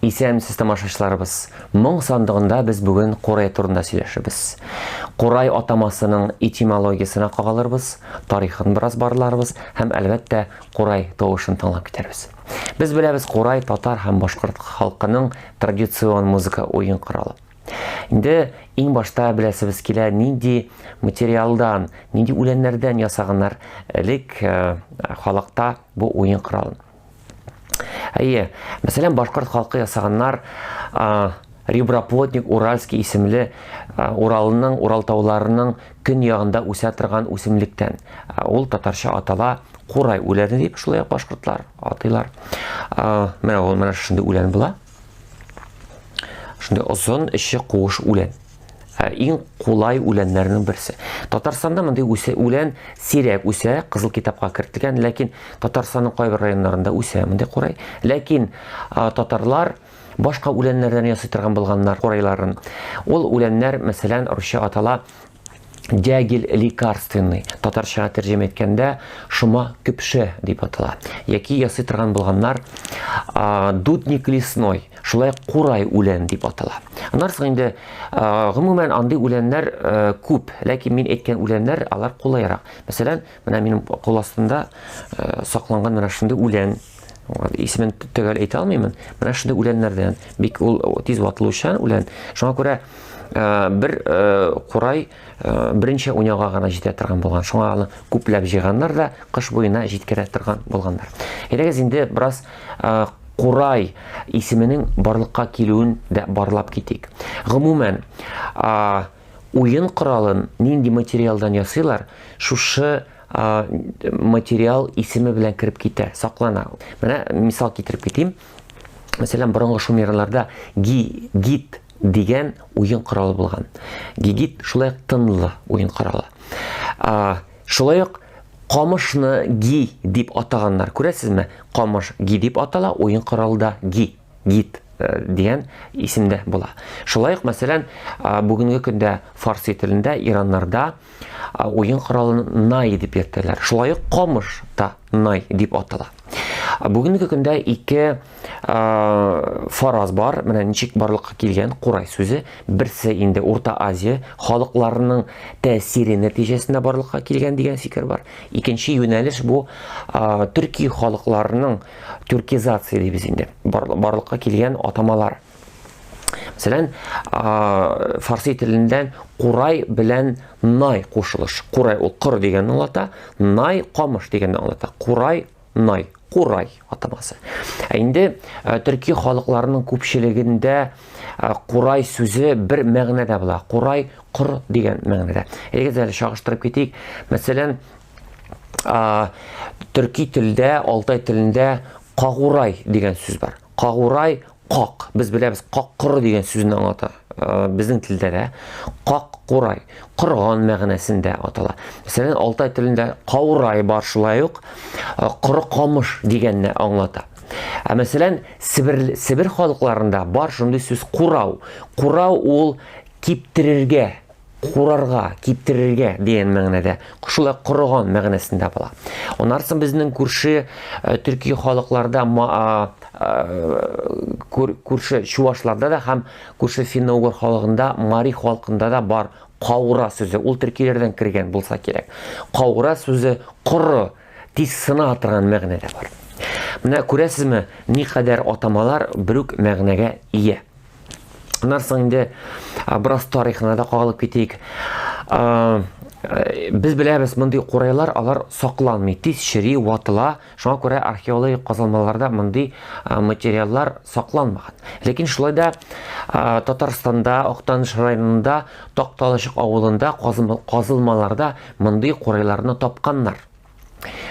Исәнмесез, тамашачыларыбыз! Моң сандыгында без бүген курай турында сөйләшербез. Курай атамасының этимологиясенә кагылырбыз, тарихын бераз барларбыз һәм, әлбәттә, курай тавышын тыңлап китәрбез. Без беләбез, курай татар һәм башкорт халкының традицион музыка уен коралы. Инде иң башта беләсебез килә, нинди материалдан, нинди үләннәрдән ясаганнар элек э, халыкта бу уен коралын. Әйе, мәсәлән, башкорт халкы ясаганнар реброплотник уральский исемле Уралның, Урал тауларының көньягында үсә торган үсемлектән. Ул татарча атала курай үләне дип, шулай ук башкортлар атыйлар. Менә ул менә шундый үлән була. Шундый озын, эче куыш үлән. Ә, иң кулай үләннәрнең берсе. Татарстанда мондый үсә, үлән сирәк үсә, Кызыл китапка кертелгән, ләкин Татарстанның кайбер районнарында үсә мондый курай. Ләкин а, татарлар башка үләннәрдән ясый торган булганнар курайларын. Ул үләннәр, мәсәлән, русча атала дягель лекарственный, татарчага тәрҗемә иткәндә шома көпшә дип атала. Яки ясый торган булганнар дудник лесной, шулай курай үлән дип атала. Аннан соң инде гомумән андый үләннәр күп, ләкин мин әйткән үләннәр алар кулайрак. Мәсәлән, менә минем кул астында сакланган менә шундый үлән исемен төгәл әйтә алмыймын. Менә шундый үләннәрдән бик ул тиз ватылучан үлән. Шуңа күрә бер курай берничә уйнауга гына җитә торган булган. Шуңа аны күпләп җыйганнар да кыш буена җиткерә торган булганнар. Әйдәгез инде бераз курай исеменең барлыкка килүен дә барлап китик. Гомумән, уен коралын нинди материалдан ясыйлар, шушы материал исеме белән кереп китә, саклана. Менә мисал китереп китим. Мәсәлән, борынгы шумерларда ги, гит дигән уен коралы булган. Гигит шулай ук тынлы уен коралы. Шулай ук камышны ги дип атаганнар. Күрәсезме? Камыш ги дип атала, уен коралы да ги, гит э, дигән исемдә була. Шулай ук, мәсәлән, бүгенге көндә фарси телендә, ираннарда уен коралын най дип йөртәләр. Шулай ук камыш та най дип атала. Бүгенге көндә ике фараз бар. Менә ничек барлыкка килгән курай сүзе. Берсе инде Урта Азия халыкларының тәэсире нәтиҗәсендә барлыкка килгән дигән фикер бар. Икенче юнәлеш бу төрки халыкларының тюркизация дибез инде. Барлыкка килгән атамалар. Мәсәлән, фарси теленнән курай белән най кушылыш. Курай ул кыр дигәнне аңлата, най камыш дигәнне аңлата. Курай, най, курай атамасы. Ә инде төрки халыкларының күпчелегендә курай сүзе бер мәгънәдә була. Курай кор дигән мәгънәдә. Әйдәгез әле чагыштырып китик. Мәсәлән, төрки телдә, алтай телендә кагурай дигән сүз бар. Кагурай как. Без беләбез, как коры дигән сүзне аңлата. Э, безнең телдә дә как курай, корган мәгънәсендә атала. Мәсәлән, алтай телендә каурай бар шулай ук, э, коры камыш дигәнне аңлата. Ә мәсәлән, Себер, Себер халыкларында бар шундый сүз курау. Курау ул киптерергә курарга, киптерергә дигән мәгънәдә, шулай корыган мәгънәсендә була. Аннан соң безнең күрше э, төрки халыкларда күрше чувашларда да һәм күрше финно-угор халыгында, мари халкында да бар каура сүзе. Ул төркиләрдән кергән булса кирәк. Каура сүзе коры, тиз сына торган мәгънәдә бар. Менә күрәсезме, никадәр атамалар бер үк мәгънәгә ия. Аннан соң инде бераз тарихына да кагылып китик. Без беләбез, мондый курайлар алар сакланмый, тиз чери, ватыла. Шуңа күрә археологик казылмаларда мондый материаллар сакланмаган. Ләкин шулай да Татарстанда, Актаныш районында, Такталачык авылында казылмаларда мондый курайларны тапканнар.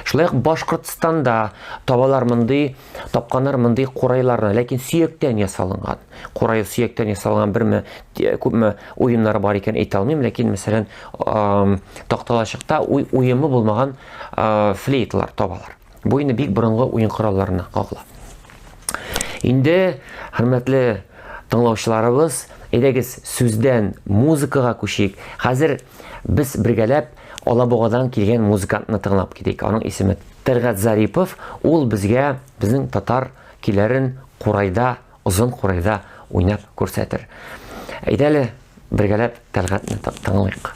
Шулай ук Башкортстанда табалар мондый, тапканнар мондый курайларны, ләкин сөяктән ясалынган. Курай сөяктән ясалган берме, күпме уемнары бар икән әйтә алмыйм, ләкин мәсәлән, такталачыкта уемы булмаган флейталар табалар. Бу инде бик борынгы уен коралларына кагыла. Инде, хөрмәтле тыңлаучыларыбыз, әйдәгез сүздән музыкага күчик. Хәзер без бергәләп Алабугадан килгән музыкантны тыңлап китик. Аның исеме Тәргать Зарипов. Ул безгә безнең татар көйләрен курайда озын курайда уйнап күрсәтер. Әйдә әле бергәләп Тәлгатне тыңлыйк.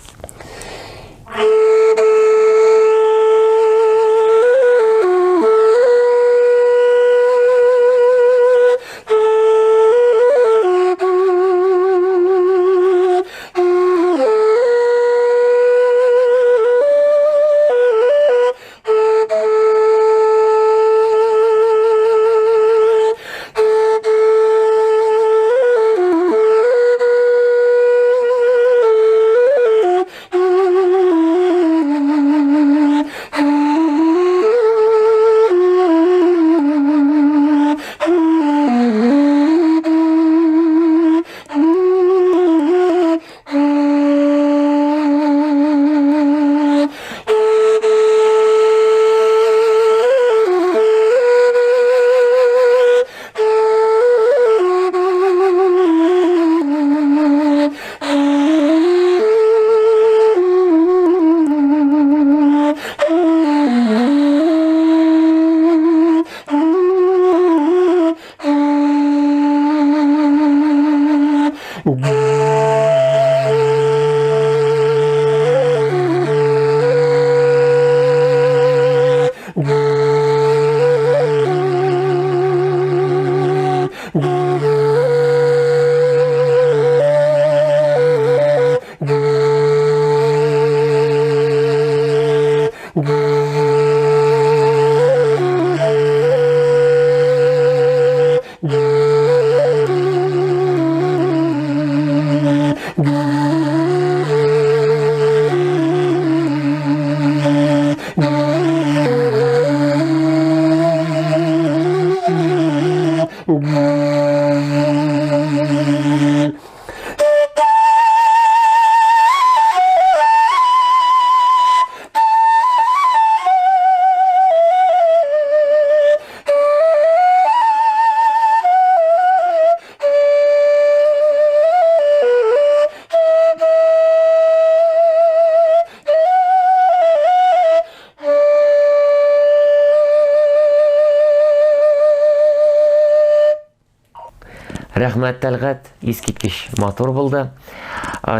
Рәхмәт, Тәлгать, искиткеч матур булды.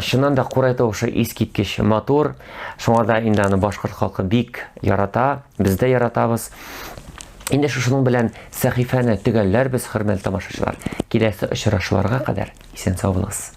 Чыннан да курай тавышы искиткеч матур. Шуңа да инде аны башкорт халкы бик ярата, без дә яратабыз. Инде шушының белән сәхифәне төгәлләрбез, хөрмәтле тамашачылар. Киләсе очрашуларга кадәр исән сау булыгыз.